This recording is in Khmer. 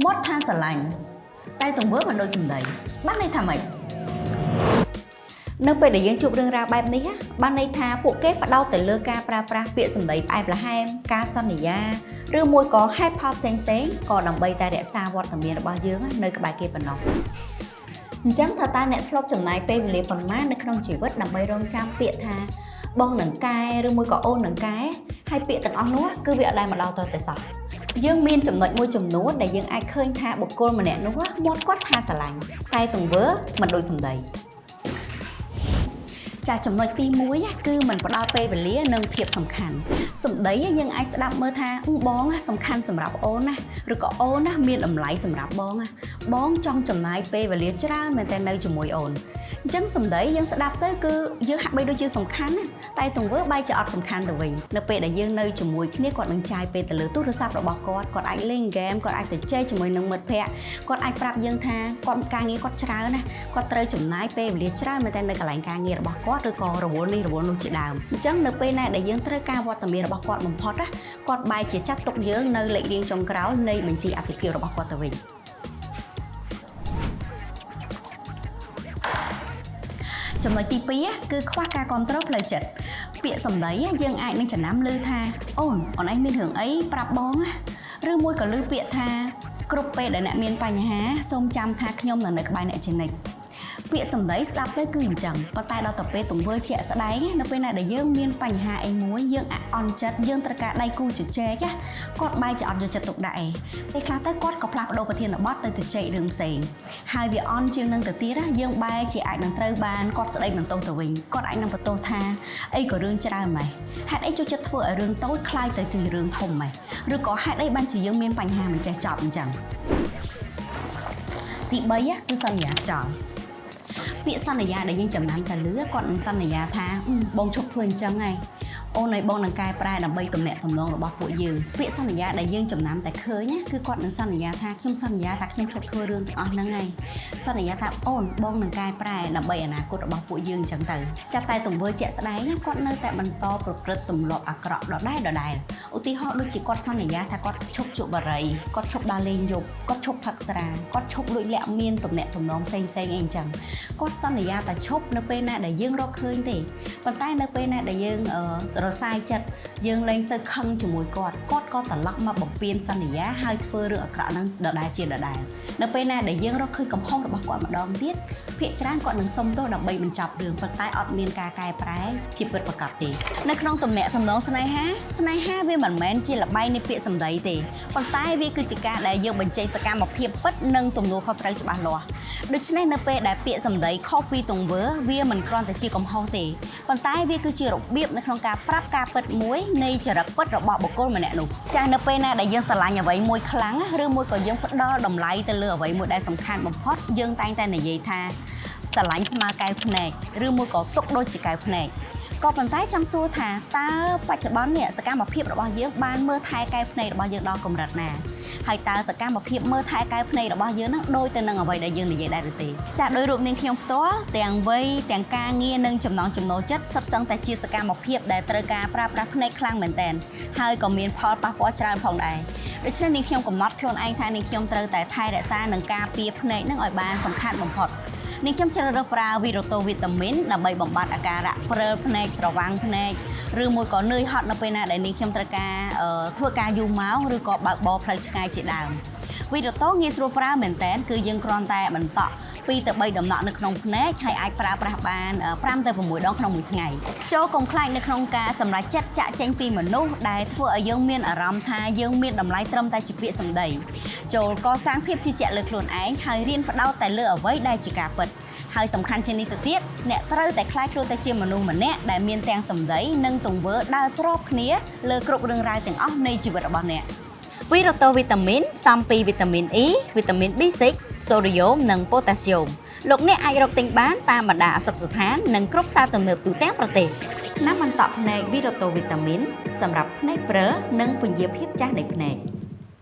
មាត់ថាស្រឡាញ់តែទង្វើមិនដូចសម្ដីបានន័យថាម៉េចនៅពេលដែលយើងជួបរឿងរ៉ាវបែបនេះណាបានន័យថាពួកគេផ្ដោតទៅលើការប្រើប្រាស់ពាក្យសម្ដីផ្អែមល្ហែមការសន្យាឬមួយក៏ហេតុផលផ្សេងៗក៏ដើម្បីតែរក្សាវត្តមានរបស់យើងនៅក្បែរគេប៉ុណ្ណោះអញ្ចឹងថាតើអ្នកធ្លាប់ចំណាយពេលវេលាប៉ុន្មាននៅក្នុងជីវិតដើម្បីរងចាំពាក្យថាបងនឹងកែឬមួយក៏អូននឹងកែហើយពាក្យទាំងអស់នោះគឺវាអត់ដែលមកដល់តតែសោះយើងមានចំណុចមួយចំនួនដែលយើងអាចឃើញថាបុគ្គលម្នាក់នោះមាត់គាត់ថាស្រឡាញ់តែទង្វើមិនដូចសម្ដីចាចំណុចទី1គឺមិនផ្ដល់ពេលវេលានិងភាពសំខាន់សម្ដីយើងអាចស្ដាប់មើលថាបងសំខាន់សម្រាប់អូនណាឬក៏អូនណាមានតម្លៃសម្រាប់បងណាបងចង់ចំណាយពេលវេលាច្រើនមែនតើនៅជាមួយអូនអញ្ចឹងសម្ដីយើងស្ដាប់ទៅគឺយើងហាក់បីដូចជាសំខាន់ណាតែទង្វើបែរជាអត់សំខាន់ទៅវិញនៅពេលដែលយើងនៅជាមួយគ្នាគាត់នឹងចាយពេលទៅលើទូរស័ព្ទរបស់គាត់គាត់អាចលេងហ្គេមគាត់អាចទៅជែកជាមួយនឹងមិត្តភ័ក្តិគាត់អាចប្រាប់យើងថាគាត់ការងារគាត់ច្រើនណាគាត់ត្រូវចំណាយពេលវេលាច្រើនមែនតើនៅកន្លែងការងាររបស់គាត់ឬក៏រវល់នេះរវល់នោះជាដើមអញ្ចឹងនៅពេលណាដែលយើងត្រូវការវត្តមានរបស់គាត់បំផុតណាគាត់បែរជាចាត់ទុកយើងនៅលេខរៀងចុងក្រោយនៃបញ្ជីអតិភិបរបស់គាត់ទៅវិញចំណុចទី2គឺខ្វះការគ្រប់គ្រងផ្លូវចិត្តពាក្យសម្ដីយើងអាចនឹងចំណាំឮថាអូនអូនឯងមានរឿងអីប្រាប់បងឬមួយក៏ឮពាក្យថាគ្រប់ពេលដែលអ្នកមានបញ្ហាសូមចាំថាខ្ញុំនឹងនៅក្បែរអ្នកជានិច្ចពាក្យសម្ដីស្ដាប់ទៅគឺអញ្ចឹងប៉ុន្តែដល់ទៅពេលទង្វើជាក់ស្ដែងនៅពេលណាដែលយើងមានបញ្ហាអីមួយយើងអន់ចិត្តយើងត្រូវការដៃគូជជែកគាត់បែរជាអត់យកចិត្តទុកដាក់ឯងពេលខ្លះទៅគាត់ក៏ផ្លាស់ប្ដូរប្រធានបទទៅជជែករឿងផ្សេងហើយវាអន់ជាងនឹងទៅទៀតយើងបែរជាអាចនឹងត្រូវបានគាត់ស្ដីបន្ទោសទៅវិញគាត់អាចនឹងបន្ទោសថាអីក៏រឿងច្រើនម៉េះហេតុអីចូលចិត្តធ្វើឲ្យរឿងតូចក្លាយទៅជារឿងធំម៉េះឬក៏ហេតុអីបានជាយើងមានបញ្ហាមិនចេះចប់អញ្ចឹងទី3គឺសន្យាខ្យល់ពាក្យសន្យាដែលយើងចំណាំតែលឺគាត់នឹងសន្យាថាបងឈប់ធ្វើអញ្ចឹងហើយអូនឲ្យបងនឹងកែប្រែដើម្បីទំនាក់ទំនងរបស់ពួកយើងពាក្យសន្យាដែលយើងចំណាំតែឃើញណាគឺគាត់នឹងសន្យាថាខ្ញុំសន្យាថាខ្ញុំឈប់ធ្វើរឿងទាំងអស់ហ្នឹងហើយសន្យាថាអូនបងនឹងកែប្រែដើម្បីអនាគតរបស់ពួកយើងអញ្ចឹងទៅចាត់តែទង្វើជាក់ស្ដែងណាគាត់នៅតែបន្តប្រព្រឹត្តទម្លាប់អាក្រក់ដដែលដដែលឧទាហរណ៍ដូចជាគាត់សន្យាថាគាត់ឈប់ជក់បារីគាត់ឈប់ដើរលេងយប់គាត់ឈប់ផឹកស្រាគាត់ឈប់លួចលាក់មានទំនាក់ទំនងផ្សេងផ្សេងអីអញ្ចឹងគាត់សន្យាតែឈប់នៅពេលណាដែលយើងរកឃើញទេប៉ុន្តែនៅពេលណាដែលយើងរសាយចិត្តយើងលែងសូវខឹងជាមួយគាត់គាត់ក៏ត្រឡប់មកបំពេញសន្យាហើយធ្វើរឿងអាក្រក់ហ្នឹងដដែលជាដដែលនៅពេលណាដែលយើងរកឃើញកំហុសរបស់គាត់ម្ដងទៀតភាគច្រើនគាត់នឹងសុំទោសដើម្បីបញ្ចប់រឿងប៉ុន្តែអត់មានការកែប្រែជាពិតប្រាកដទេនៅក្នុងទំនាក់ទំនងស្នេហាស្នេហាវាមិនមែនជាល្បែងនៃពាក្យសម្ដីទេប៉ុន្តែវាគឺជាការដែលយើងបញ្ចេញសកម្មភាពពិតនិងទំនួលខុសត្រូវច្បាស់លាស់ដូច្នេះនៅពេលដែលពាក្យសម្ដីខុសពីទង្វើវាមិនគ្រាន់តែជាកំហុសទេប៉ុន្តែវាគឺជារបៀបនៅក្នុងការប្រាប់ការពិតមួយនៃចរិតពិតរបស់បុគ្គលម្នាក់នោះចាស់នៅពេលណាដែលយើងស្រឡាញ់អ្វីមួយខ្លាំងឬមួយក៏យើងផ្ដល់តម្លៃទៅលើអ្វីមួយដែលសំខាន់បំផុតយើងតែងតែនិយាយថាស្រឡាញ់ស្មើកែវភ្នែកឬមួយក៏ទុកដូចជាកែវភ្នែកក៏ប៉ុន្តែចង់សួរថាតើបច្ចុប្បន្ននេះសកម្មភាពរបស់យើងបានមើលថែកែវភ្នែករបស់យើងដល់កម្រិតណាហើយតើសកម្មភាពមើលថែកែវភ្នែករបស់យើងនឹងដូចទៅនឹងអ្វីដែលយើងនិយាយដែរឬទេចាដោយរូបនាងខ្ញុំផ្ទាល់ទាំងវ័យទាំងការងារនិងចំណង់ចំណូលចិត្តសុទ្ធសឹងតែជាសកម្មភាពដែលត្រូវការប្រើប្រាស់ភ្នែកខ្លាំងមែនទែនហើយក៏មានផលប៉ះពាល់ច្រើនផងដែរដូច្នេះនាងខ្ញុំកំណត់ខ្លួនឯងថានាងខ្ញុំត្រូវតែថែរក្សានិងការពារភ្នែកនឹងឲ្យបានសំខាន់បំផុតនាងខ្ញុំជ្រើសរើសប្រើវីរ៉ូតូវីតាមីនដើម្បីបំបត្តិអាការៈព្រិលភ្នែកស្រវាំងភ្នែកឬមួយក៏នឿយហត់នៅពេលណាដែលនាងខ្ញុំត្រូវការធ្វើការយូរម៉ោងឬក៏បើកបរផ្លូវឆ្ងាយជាដើមវីរ៉ូតូងាយស្រួលប្រើមែនតើគឺយើងគ្រាន់តែបន្តក់2ទៅ3ដំណក់នៅក្នុងភ្នែកហើយអាចប្រើប្រាស់បាន5ទៅ6ដងក្នុងមួយថ្ងៃចូលកុំខ្លាចនៅក្នុងការសម្រេចចិត្តចាក់ចេញពីមនុស្សដែលធ្វើឲ្យយើងមានអារម្មណ៍ថាយើងមានតម្លៃត្រឹមតែជាពាក្យសម្ដីចូលកសាងភាពជឿជាក់លើខ្លួនឯងហើយរៀនផ្ដោតតែលើអ្វីដែលជាការពិតហើយសំខាន់ជាងនេះទៅទៀតអ្នកត្រូវតែក្លាយខ្លួនទៅជាមនុស្សម្នាក់ដែលមានទាំងសម្ដីនិងទង្វើដើរស្របគ្នាលើគ្រប់រឿងរ៉ាវទាំងអស់នៃជីវិតរបស់អ្នកវីរ៉ូតូវីតាមីនផ្សំពីវីតាមីន E វីតាមីន B6 សូដ្យូមនិងប៉ូតាស្យូមលោកអ្នកអាចរកទិញបានតាមបណ្ដាឱសថស្ថាននិងគ្រប់ផ្សារទំនើបទូទាំងប្រទេសថ្នាំបន្តក់ភ្នែកវីរ៉ូតូវីតាមីនសម្រាប់ភ្នែកព្រិលនិងពន្យាភាពចាស់នៃភ្នែក